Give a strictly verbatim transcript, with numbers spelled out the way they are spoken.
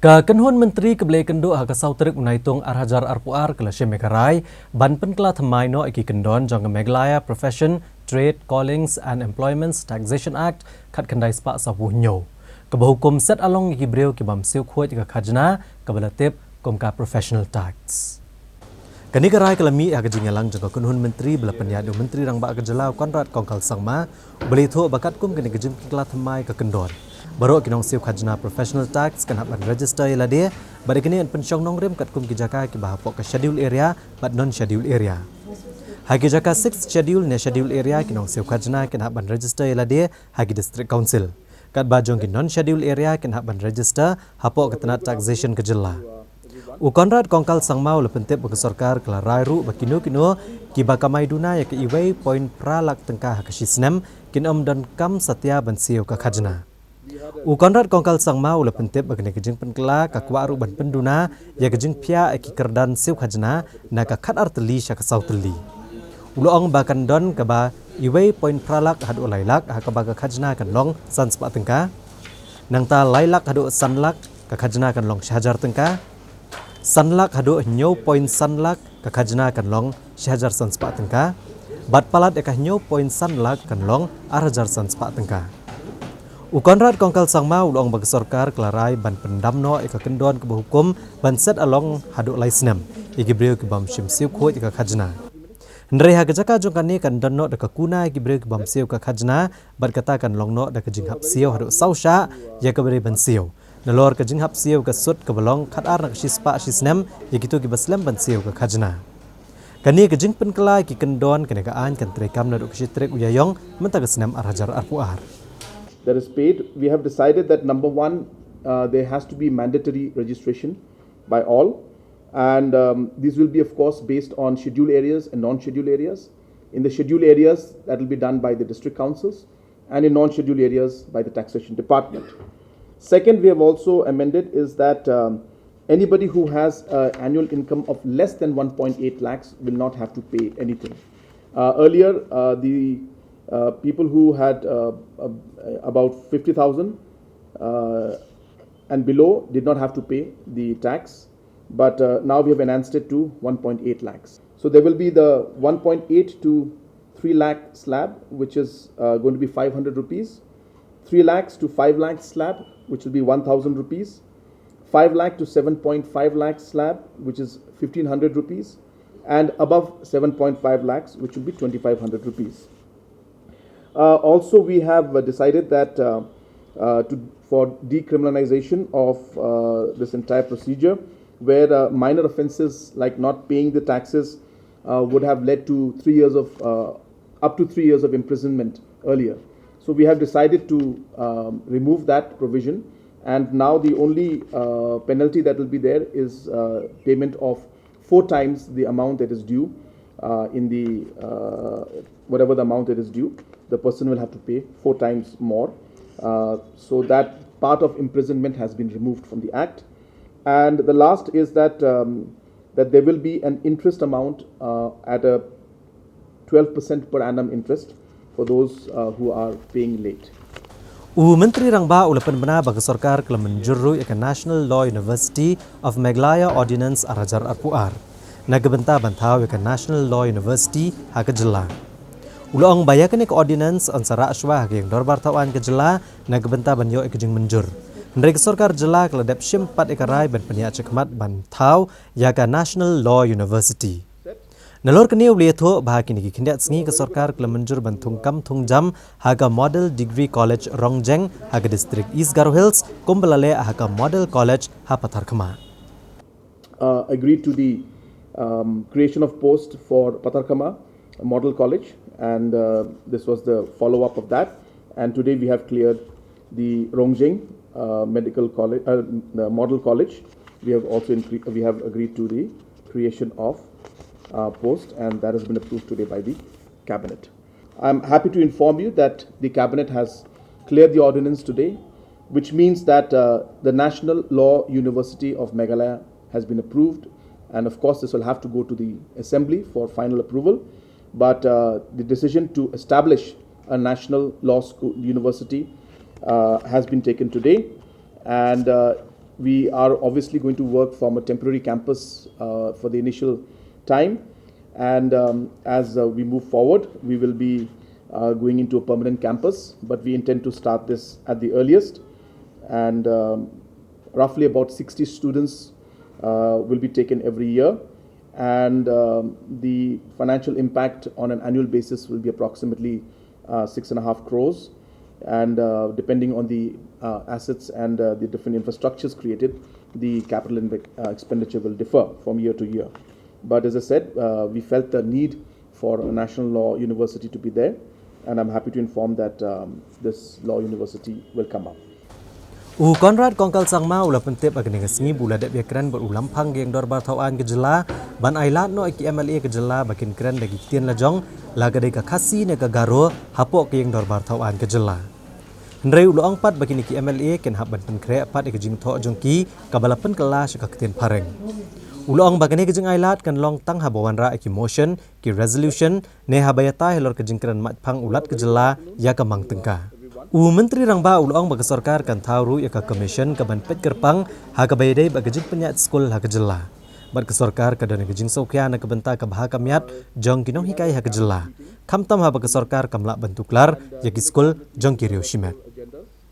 Ka kynhun myntri ka ba la ïakynduh ha ka saw tarik u Naitung ar hajar arphew ar ka la shim ïa ka rai ban pynkylla thymmai noh ïa ki kyndon jong ka Meghalaya Profession, Trade, Callings and Employments Taxation Act khatkhyndai spah sawphew hynñiew, ka ba hukum set along ïa ki briew ki bym siew khuid ïa ka khajna, ka ba la tip kum ka professional tax. Kane ka rai ka la mih ha ka jingïalang jong ka kynhun myntri ba la pynïaid da u Myntri Rangbah ka jylla u Conrad Kongkal Sangma, u ba la ïathuh ba katkum kane ka jingpynkylla thymmai ka kyndon, baroh ki nongsiew khajna professional tax kin hap ban register ïa lade, bad ïa kane yn pynshong nongrim katkum ki jaka ki ba hapoh ka schedule area bad non schedule area. Ha ki jaka sixth schedule ne schedule area ki nongsiew khajna kin hap ban register ïa lade ha ki district council. Katba jong ki non schedule area kin hap ban register hapoh ka tnat taxation ka jylla. U Conrad Kongkal Sangma u la pyntip ba ka sorkar ka la rai ruh ba kino kino ki ba kamai duna ïa ka iwei point phra lak tyngka ha ka shi snem kin ym donkam satia ban siew ka khajna. U Conrad Kongkal Sangma u la pyntip ba kane ka jingpynkylla ka kwah ruh ban pynduna ïa ka jingphiah ïa ki kyrdan siew khajna na ka khatar tylli sha ka saw tylli. U la ong ba kan don kaba iwei point phra lak haduh lai lak ha kaba ka khajna kan long san spah tyngka. Nangta lai lak haduh san lak ka khajna kan long shi hajar tyngka. San lak haduh hynñiew point san lak ka khajna kan long shi hajar san spah tyngka. Bad palat ïa ka hynñiew point san lak kan long ar hajar san spah tyngka. U Conrad Kongkal Sangma u la ong ba ka sorkar ka la rai ban pyndam noh ïa ka kyndon ka ba hukum ban set along haduh lai snem ïa ki briew ki bym shym siew khuid ïa ka khajna. Hynrei ha ka jaka jong kane kan don noh da ka kuna ïa ki briew ki bym siew ka khajna, bad kata kan long noh da ka jinghap siew haduh saw shah ïa ka ba dei ban siew. Nalor ka jinghap siew ka sut ka ba long khatar na ka shi spah shi snem ïa kito ki ba slem ban siew ka khajna. Kane ka jingpynkylla ïa ki kyndon kane ka aiñ kan treikam naduh ka shi tarik u Ïaïong mynta ka snem ar hajar arphew ar. That is paid. We have decided that number one, uh, there has to be mandatory registration by all. And um, this will be, of course, based on schedule areas and non schedule areas. In the schedule areas, that will be done by the district councils, and in non schedule areas by the taxation department. Second, we have also amended is that um, anybody who has an annual income of less than one point eight lakhs will not have to pay anything. Uh, earlier, uh, the uh, people who had uh, uh, about fifty thousand uh, and below did not have to pay the tax, but uh, now we have enhanced it to one point eight lakhs. So there will be the one point eight to three lakh slab, which is uh, going to be five hundred rupees, three lakhs to five lakh slab, which will be one thousand rupees, five lakh to seven point five lakh slab, which is fifteen hundred rupees, and above seven point five lakhs, which will be twenty-five hundred rupees. Uh, also, we have uh, decided that uh, uh, to, for decriminalization of uh, this entire procedure, where uh, minor offenses like not paying the taxes uh, would have led to three years of, uh, up to three years of imprisonment earlier. So we have decided to um, remove that provision, and now the only uh, penalty that will be there is uh, payment of four times the amount that is due uh, in the uh, whatever the amount that is due. The person will have to pay four times more. Uh, so that part of imprisonment has been removed from the act. And the last is that um, that there will be an interest amount uh, at a twelve percent per annum interest for those uh, who are paying late. U Myntri Rangbah u la pynbna ba ka sorkar ka la mynjur ruh ïa ka National Law University of Meghalaya Ordinance ar hajar arphew ar na ka bynta ban thaw ïa ka National Law University ha ka jylla. U la ong ba ïa kane ka ordinance yn sa rah shuwa ha ka ïing dorbar thaw aiñ ka jylla na ka bynta ban ïoh ïa ka jingmynjur. Hynrei ka sorkar jylla ka la dep shim pat ïa ka rai ban pynïaid shakhmat ban thaw ïa ka National Law University. Nalor kane u la ïathuh ba ha kine ki khyndiat sngi ka sorkar ka la mynjur ban thung kam thung jam ha ka Model Degree College Rongjeng ha ka district East Garo Hills, kumba la leh ha ka Model College ha Patharkhmah. Uh, agreed to the um, creation of post for Patharkhmah Model College, and uh, this was the follow-up of that. And today we have cleared the Rongjeng uh, Medical College, uh, the Model College. We have also incre- we have agreed to the creation of uh, post, and that has been approved today by the cabinet. I'm happy to inform you that the cabinet has cleared the ordinance today, which means that uh, the National Law University of Meghalaya has been approved, and of course, this will have to go to the assembly for final approval. But uh, the decision to establish a national law school university uh, has been taken today, and uh, We are obviously going to work from a temporary campus uh, for the initial time, and um, as uh, we move forward, we will be uh, going into a permanent campus, but we intend to start this at the earliest, and um, roughly about sixty students uh, will be taken every year, and um, the financial impact on an annual basis will be approximately uh, six and a half crores. And uh, depending on the uh, assets and uh, the different infrastructures created, the capital inve- uh, expenditure will differ from year to year. But as I said, uh, we felt the need for a national law university to be there, and I'm happy to inform that um, this law university will come up. U Conrad Kongkal Sangma u la pyntip ha kane ka sngi ba u la dep ïakren bad u Lamphang ka ïing dorbar thaw aiñ ka jylla ban ailad noh ïa ki M L A ka jylla ba kin kren da ki ktien la jong, la ka dei ka Khasi ne ka Garo, hapoh ka ïing dorbar thaw aiñ ka jylla. Hynrei u la ong pat ba kine ki M L A kin hap ban pynkhreh pat ïa ka jingthoh jong ki kaba la pynkylla sha ka ktien phareng. U la ong ba kane ka jingailad kan long tang haba wanrah ïa ki motion, ki resolution, ne haba ïatai halor ka jingkren maitphang u Lat ka jylla ïa ka mang tyngka. U Myntri Rangbah u la ong ba ka sorkar kan thaw ruh ïa ka commission kaban peit kyrpang ha kaba ïadei bad ka jingpynïaid skul ha ka jylla. Bad ka sorkar ka don ïa ka jingsngewkhia na ka bynta ka bha ka miat jong ki nonghikai ha ka jylla, khamtam haba ka sorkar kam lah ban tuklar ïa ki skul jong ki riew shimet.